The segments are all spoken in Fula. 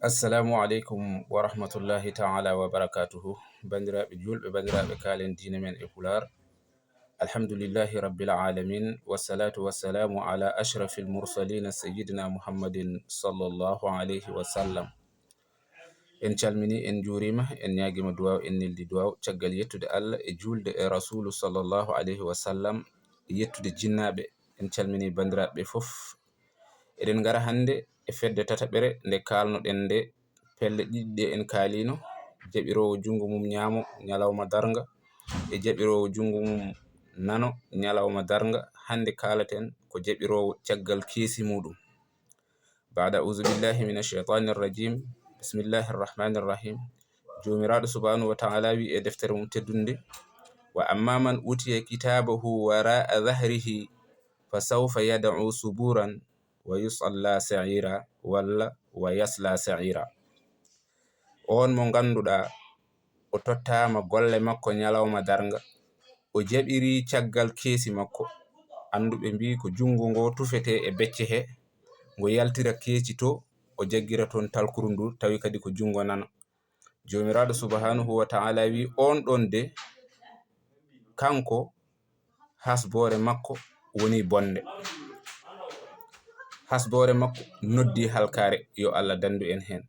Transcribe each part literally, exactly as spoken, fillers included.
Assalamu aleykum wa rahmatullahi ta'ala wa barakatuhu. Banndiraaɓe juulɓe, banndiraaɓe kaalen diine men e Pulaar. Alhamdulillahi rabbil alamin, wassalatu wassalamu ala ashrafil mursalina sayyidina Muhammadin sallallahu alayhi wa sallam. En calmini, en njuurima, en ñaagima duwaw, en neldi duwaw, caggal yettude Allah e juulde e Rasulu sallallahu alayhi wa sallam, yettude jinnaaɓe. En calmini banndiraaɓe fof. Eɗen ngara hannde e fedde tataɓere nde kaalnoɗen nde, pelle ɗiɗi ɗe en kaalino, jaɓiroowo junngo mum ñaamo ñalawma darnga e jaɓiroowo junngo mum nano ñalawma darnga. Hannde kaalaten ko jaɓiroowo caggal keesi muɗum. Baada auzu billahi min ashaytani rrajim. Bismillahi rrahmani rrahim. Joomiraaɗo subhanahu wa ta'ala wi e deftere mum teddunde, "Wa amma man utiya kitabahu wara'a dhahrihi fa sawfa yad'u suburan wa yusalla sa'ira," walla "wa yasla sa'ira." On mo ngannduɗaa o tottaama golle makko ñalawma darnga, o jaɓiri caggal keesi makko. Annduɓe mbii ko junngo ngo tufete e becce he, ngo yaltira keeci to, o jaggira toon talkuru ndu, tawi kadi ko junngo nano. Joomiraaɗo subhanahu wa ta'ala wi, on ɗon de, kanko hasboore makko woni bonde. Hasboore makko noddi halkaare, yo Allah dandu en heen.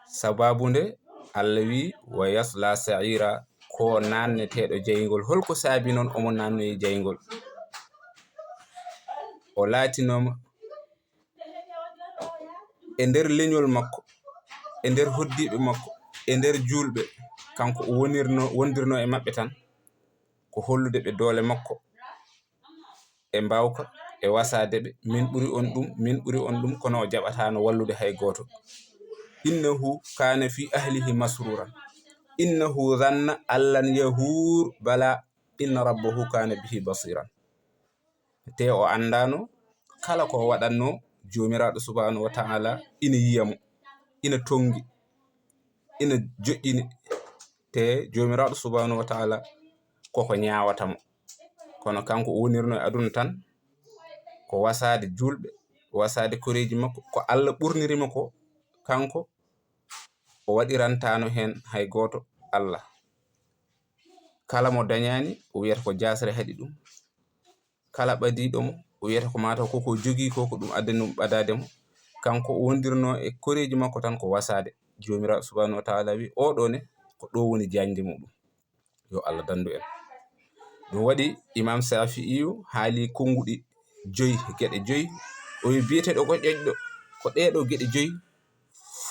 Sababu nde Allah wi, "Wa yasla sa'ira," ko naanneteeɗo jayngol. Holko saabi noon omo naannoyi jayngol? O laatinooma e nder leñol makko, e nder hoddiiɓe makko, e nder juulɓe, kanko o wonirno, wondirno e maɓɓe tan, ko hollude ɓe doole makko, e mbaawka, e wasaade ɓe, "Min ɓuri on ɗum, min ɓuri on ɗum," kono o jaɓataano wallude hay gooto. "Innahu kana fi ahlihi masruran. Innahu zanna allan yahuur, bala inna rabbahu kana bihi basiran." Te o anndaano kala ko o waɗatno, Joomiraaɗo subhanahu wa ta'ala ina yiya mo, ina tonngi, ina joƴƴini. Te Joomiraaɗo subhanahu wa ta'ala koko ñaawata mo. Kono kanko o wonirno e aduna tan, ko wasaade juulɓe, wasaade koreeji makko, ko Allah ɓurniri mo ko, kanko o waɗirantaano heen hay gooto Allah. Kala mo dañaani, o wiyata ko jaasre haɗi ɗum. Kala ɓadiiɗo mo, o wiyata ko mataw koko jogii ko, ko ɗum addani ɗum ɓadaade mo. Kanko o wondirno e koreeji makko tan ko wasaade. Joomiraaɗo subhanahu wa ta'ala wi, "Oɗo ne, ko ɗo woni jañde muɗum." Yo Allah dandu en. Ɗum waɗi Imam Shafi'iyu haali konnguɗi joyi, geɗe joyi. O wi, biyeteeɗo ko ƴoƴɗo, ko ɗeɗo geɗe joyi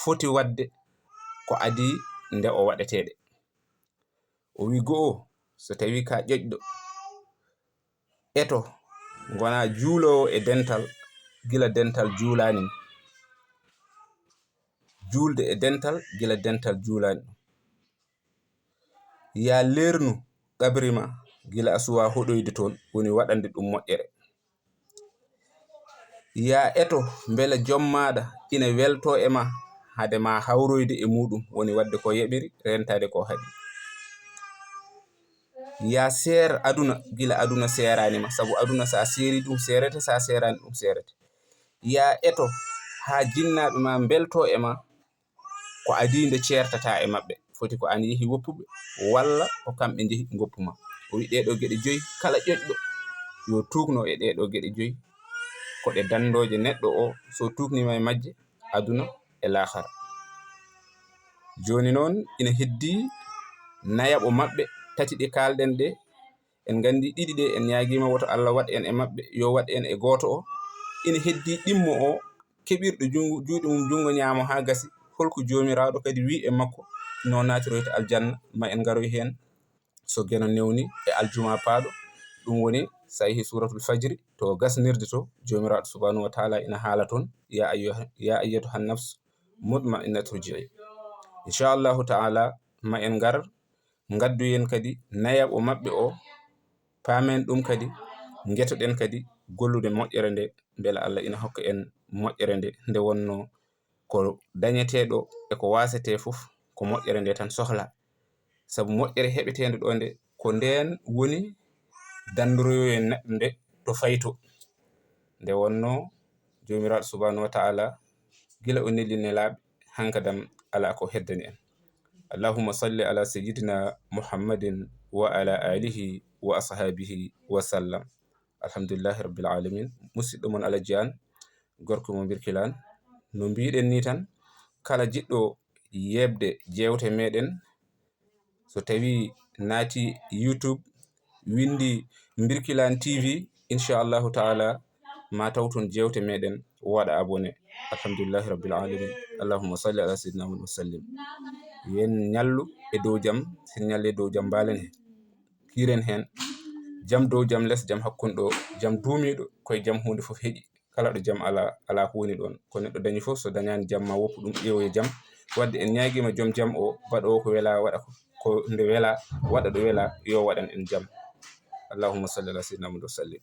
foti waɗde ko adii nde o waɗeteeɗe. O wi, go'o, so tawi ka ƴoƴɗo, eto, ngona juuloowo e dental gila dental juulaani ma. Juulde e dental gila dental juulaani ɗum. Yaa leernu qabri ma gila a suwaa hoɗoyde toon, woni waɗande ɗum moƴƴere. Yaa eto mbele joom maaɗa ina weltoo e ma hade ma hawroyde e muuɗum, woni waɗde ko yeɓiri, rentaade ko haɗi. Yaa seer aduna gila aduna seeraani ma, sabu aduna so a seeri ɗum seerete, so a seeraani ɗum seerete. Yaa eto haa jinnaaɓe ma mbeltoo e ma, ko adii nde ceertataa e maɓɓe, foti ko aan yehi woppuɓe, walla ko kamɓe njehi ngoppu ma. O wi ɗeɗo geɗe joyi, kala ƴoƴɗo yo tuugno e ɗeɗo geɗe joyi. Ko ɗe danndooje neɗɗo o, so tuugnima e majje, aduna e laahara. Jooni noon, ina heddii nayaɓo maɓɓe tati ɗe kaalɗen ɗe. En nganndi ɗiɗi ɗe, en ñaagiima woto Allah waɗ en e maɓɓe, yo waɗ en e gooto o. Ina heddii ɗimmo o, keɓirɗo junngo, juuɗe mum junngo ñaamo haa gasi. Holko Joomiraaɗo kadi wi e makko, no naatiroyta aljanna? Ma en ngaroy heen so geno newni e aljuma paaɗo. Ɗum woni, so a yehi Suuratul Fajri, to gasnirde to, Joomiraaɗo subhanahu wa ta'ala ina haala toon, "Ya ayyuha, ya ayyatuhan nafs mutma'innatu, irji'i." Inchallahu ta'ala, ma en ngar, ngaddu yen kadi nayaɓo maɓɓe o, paamen ɗum kadi, ngetoɗen kadi gollude moƴƴere nde, mbela Allah ina hokka en moƴƴere nde. Nde wonno ko dañeteeɗo e ko waasete fof, ko moƴƴere nde tan sohla. Sabu moƴƴere heɓeteende ɗo nde, ko ndeen woni danndoroyoyen neɗɗo nde to fayto. Nde wonno Joomiraaɗo subhanahu wa ta'ala gila o neli nelaaɓe, hankadam alaa ko heddani en. Allahumma salli ala sayyidina Muhammadin wa ala alihi wa ashabihi wa sallam. Alhamdulillahi rabbil alamin. Musidɗo mon Alhaji An, gorko mo Birkilaan. No mbiɗen ni tan, kala jiɗɗo yeɓde jewte meɗen, so tawi naati YouTube, windi Birkilaan T V, inchallahu taala, ma taw toon jewte meɗen, waɗa abonné. Alhamdulillahi rabbil alamin. Allahumma salli ala sayyidina Muhammad wa sallim. Yen ñallu e dow jam, sen ñalle e dow jam, mbalen he, kiren hen. Jam dow jam les, jam hakkunde ɗo, jam duumiiɗo, koye jam huunde fof heƴi. Kala ɗo jam ala, ala ko woni ɗon. Ko neɗɗo dañi fof, so dañani jam, ma woppu ɗum, ƴeewoye jam. Wadde en ñaagiima joom jam o, baɗoowo ko wela, waɗa ko, ko nde wela, waɗa ɗo wela, yo waɗan en jam. Allahumma salli ala sayyidina Muhammad wa sallim.